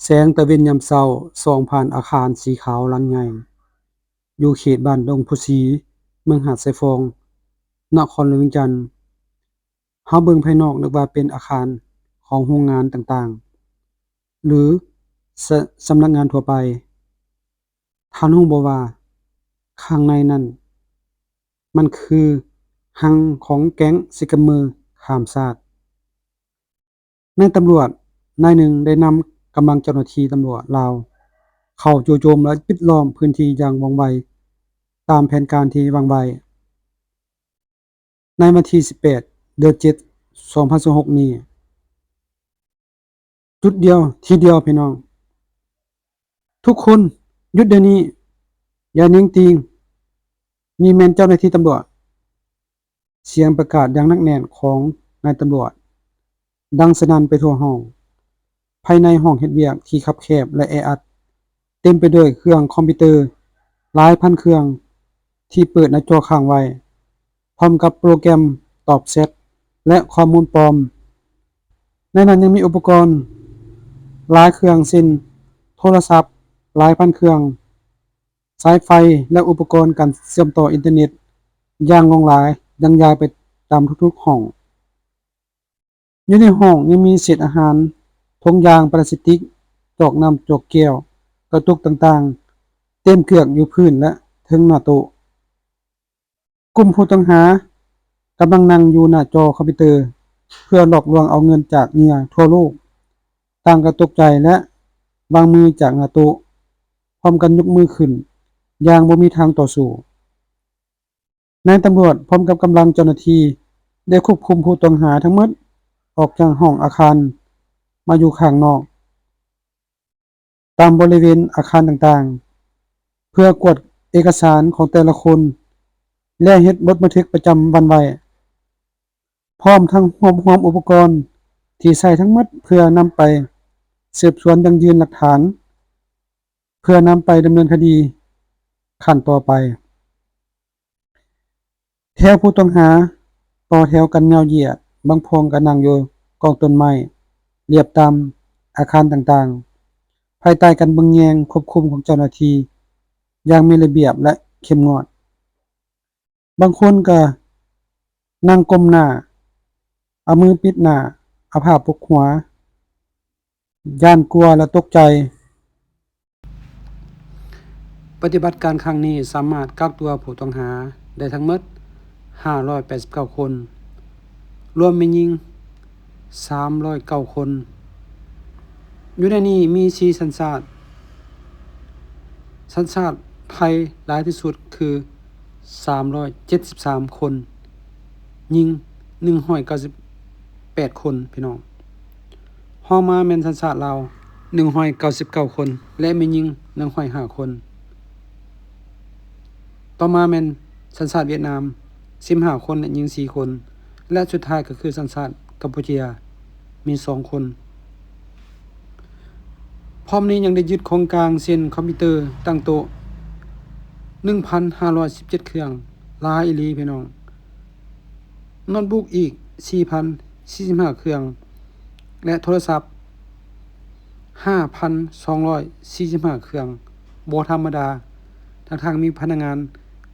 ແສງຕາເວັນຍາມເຊົ້າສ່ອງຜ່ານອາຄານສີຂາວຫຼັງໃຫຍ່ ຢູ່ເຂດບ້ານດົງພູສີ ເມືອງຫາດຊາຍຟອງ ນະຄອນຫຼວງວຽງຈັນ. ເຮົາເບິ່ງພາຍນອກນຶກວ່າເປັນອາຄານຂອງໂຮງງານຕ່າງໆ ຫຼື ສະ ສຳນັກງານທົ່ວໄປ. ທ່ານຮູ້ບໍ່ວ່າຂ້າງໃນນັ້ນມັນຄືຮັງຂອງແກ້ງສະແກມເມີຂ້າມຊາດ? ນາຍຕຳຫຼວດນາຍໜຶ່ງໄດ້ນຳກຳລັງເຈົ້າໜ້າທີ່ຕຳຫຼວດລາວເຂົ້າຈູ່ໂຈມ ແລະ ປິດລ້ອມພື້ນທີ່ຢ່າງວ່ອງໄວ ຕາມແຜນການທີ່ວາງໄວ້ໃນວັນທີສິບແປດ ເດືອນເຈັດ ສອງພັນຊາວຫົກນີ້. ຈຸດດຽວ ທີດຽວ ພີ່ນ້ອງ. ທຸກຄົນຢຸດດຽວນີ້! ຢ່າເໜັງຕີງ! ນີ້ແມ່ນເຈົ້າໜ້າທີ່ຕຳຫຼວດ! ສຽງປະກາດຢ່າງໜັກແໜ້ນຂອງນາຍຕຳຫຼວດດັງສະໜັ່ນໄປທົ່ວຫ້ອງ. ພາຍໃນຫ້ອງເຮັດວຽກທີ່ຄັບແຄບ ແລະ ແອອັດ ເຕັມໄປດ້ວຍເຄື່ອງຄອມພິວເຕີຫຼາຍພັນເຄື່ອງທີ່ເປີດໜ້າຈໍຄ້າງໄວ້, ພ້ອມກັບໂປຣແກຣມຕອບແຊັດ ແລະ ຂໍ້ມູນປອມ. ໃນນັ້ນຍັງມີອຸປະກອນຫຼາຍເຄື່ອງ ເຊັ່ນ ໂທລະສັບຫຼາຍພັນເຄື່ອງ, ສາຍໄຟ ແລະ ອຸປະກອນການເຊື່ອມຕໍ່ອິນເຕີເນັດຢ່າງຫຼວງຫຼາຍ ຍັງຢາຍໄປຕາມທຸກໆຫ້ອງ. ຢູ່ໃນຫ້ອງຍັງມີເສດອາຫານ, ຖົງຢາງປລາສຕິກ, ຈອກນ້ຳ, ຈອກແກ້ວ, ກະຕຸກຕ່າງໆ ເຕັມເກືອກຢູ່ພື້ນ ແລະ ເທິງໜ້າໂຕະ. ກຸ່ມຜູ້ຕ້ອງຫາກຳລັງນັ່ງຢູ່ໜ້າຈໍຄອມພິວເຕີ ເພື່ອຫຼອກລວງເອົາເງິນຈາກເຫຍື່ອທົ່ວໂລກ. ຕ່າງກໍຕົກໃຈ ແລະ ວາງມືຈາກໜ້າໂຕະ, ພ້ອມກັນຍົກມືຂຶ້ນຢ່າງບໍ່ມີທາງຕໍ່ສູ້. ນາຍຕຳຫຼວດພ້ອມກັບກຳລັງເຈົ້າໜ້າທີ່ໄດ້ຄວບຄຸມຜູ້ຕ້ອງຫາທັງໝົດອອກຈາກຫ້ອງອາຄານມາຢູ່ຂ້າງນອກ ຕາມບໍລິເວນອາຄານຕ່າງໆ ເພື່ອກວດເອກະສານຂອງແຕ່ລະຄົນ ແລະ ເຮັດບົດບັນທຶກປະຈຳວັນໄວ້, ພ້ອມທັງຮວບຮວມອຸປະກອນທີ່ໃຊ້ທັງໝົດເພື່ອນຳໄປສືບສວນຢັ້ງຢືນຫຼັກຖານ ເພື່ອນຳໄປດຳເນີນຄະດີຂັ້ນຕໍ່ໄປ. ແຖວຜູ້ຕ້ອງຫາຕໍ່ແຖວກັນຍາວຢຽດ, ບາງພວງກໍນັ່ງຢູ່ກອງຕົ້ນໄມ້ລຽບຕາມອາຄານຕ່າງໆ, ພາຍໃຕ້ການເບິ່ງແຍງຄວບຄຸມຂອງເຈົ້າໜ້າທີ່ຢ່າງມີລະບຽບ ແລະ ເຂັ້ມງວດ. ບາງຄົນກໍນັ່ງກົ້ມໜ້າ, ເອົາມືປິດໜ້າ, ເອົາຜ້າປົກຫົວ, ຢ້ານກົວ ແລະ ຕົກໃຈ. ປະຕິບັດການຄັ້ງນີ້ສາມາດກັກຕົວຜູ້ຕ້ອງຫາໄດ້ທັງໝົດຫ້າຮ້ອຍແປດສິບເກົ້າຄົນ, ລວມແມ່ຍິງສາມຮ້ອຍເກົ້າຄົນ. ຢູ່ໃນນີ້ມີສີ່ສັນຊາດ, ສັນຊາດໄທຫຼາຍທີ່ສຸດຄື ສາມຮ້ອຍເຈັດສິບສາມຄົນ, ຍິງໜຶ່ງຮ້ອຍເກົ້າສິບແປດຄົນ ພີ່ນ້ອງ. ຮອງມາແມ່ນສັນຊາດລາວ ໜຶ່ງຮ້ອຍເກົ້າສິບເກົ້າຄົນ ແລະ ແມ່ຍິງໜຶ່ງຮ້ອຍຫ້າຄົນ. ຕໍ່ມາແມ່ນສັນຊາດຫວຽດນາມ ສິບຫ້າຄົນ ແລະ ຍິງສີ່ຄົນ ແລະ ສຸດທ້າຍກໍຄືສັນຊາດກຳປູເຈຍ ມີສອງຄົນ. ພ້ອມນີ້ຍັງໄດ້ຍຶດຂອງກາງເຊັ່ນ ຄອມພິວເຕີຕັ້ງໂຕະ ໜຶ່ງພັນຫ້າຮ້ອຍສິບເຈັດເຄື່ອງ, ຫຼາຍອີ່ຫຼີພີ່ນ້ອງ, ໂນ້ດບຸກອີກ ສີ່ພັນສີ່ສິບຫ້າເຄື່ອງ ແລະ ໂທລະສັບ ຫ້າພັນສອງຮ້ອຍສີ່ສິບຫ້າເຄື່ອງ, ບໍ່ທຳມະດາ, ທັງໆມີພະນັກງານ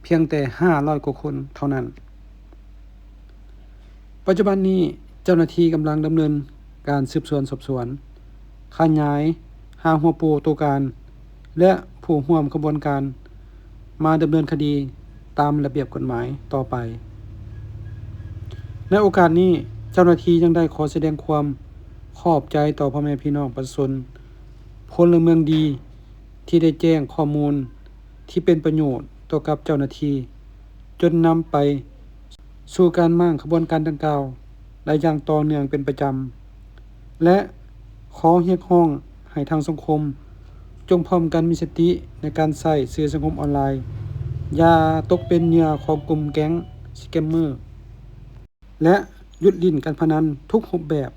ພຽງແຕ່ຫ້າຮ້ອຍກວ່າຄົນເທົ່ານັ້ນ. ປັດຈຸບັນນີ້ເຈົ້າໜ້າທີ່ກຳລັງດຳເນີນການສືບສວນສອບສວນ, ຂະຫຍາຍຫາຫົວໂປໂຕການ ແລະ ຜູ້ຮ່ວມຂະບວນການມາດຳເນີນຄະດີຕາມລະບຽບກົດໝາຍຕໍ່ໄປ. ໃນໂອກາດນີ້, ເຈົ້າໜ້າທີ່ຍັງໄດ້ຂໍສະແດງຄວາມຂອບໃຈຕໍ່ພໍ່ແມ່ພີ່ນ້ອງປະຊາຊົນ ພົນລະເມືອງດີ ທີ່ໄດ້ແຈ້ງຂໍ້ມູນທີ່ເປັນປະໂຫຍດຕໍ່ກັບເຈົ້າໜ້າທີ່ ຈົນນຳໄປ ສູ່ການມ້າງຂະບວນການດັ່ງກ່າວໄດ້ຢ່າງຕໍ່ເນື່ອງເປັນປະຈຳ ແລະ ຂໍຮຽກຮ້ອງໃຫ້ທາງສັງຄົມຈົ່ງພ້ອມກັນມີສະຕິໃນການໃຊ້ສື່ສັງຄົມອອນລາຍ, ຢ່າຕົກເປັນເຫຍື່ອຂອງກຸ່ມແກ້ງສະແກມເມີ ແລະ ຢຸດຫຼິ້ນການພະນັນທຸກຮູບແບບ,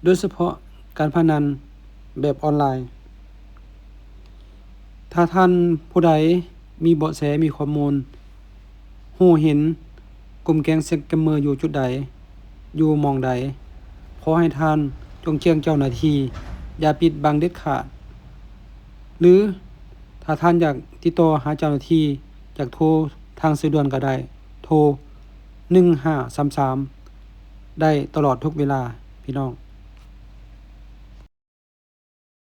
ໂດຍສະເພາະການພະນັນແບບອອນລາຍ. ຖ້າທ່ານຜູ້ໃດມີເບາະແສ, ມີຂໍ້ມູນ, ຮູ້ເຫັນກຸ່ມແກ້ງສະແກມເມີຢູ່ຈຸດໃດ, ຢູ່ໝ່ອງໃດ, ຂໍໃຫ້ທ່ານຈົ່ງແຈ້ງເຈົ້າໜ້າທີ່ ຢ່າປິດບັງເດັດຂາດ ຫຼື ຖ້າທ່ານຢາກຕິດຕໍ່ຫາເຈົ້າໜ້າທີ່ ຢາກໂທທາງສາຍດ່ວນກໍໄດ້ ໂທ ໜຶ່ງຫ້າສາມສາມ ໄດ້ຕະຫຼອດທຸກເວລາ ພີ່ນ້ອງ.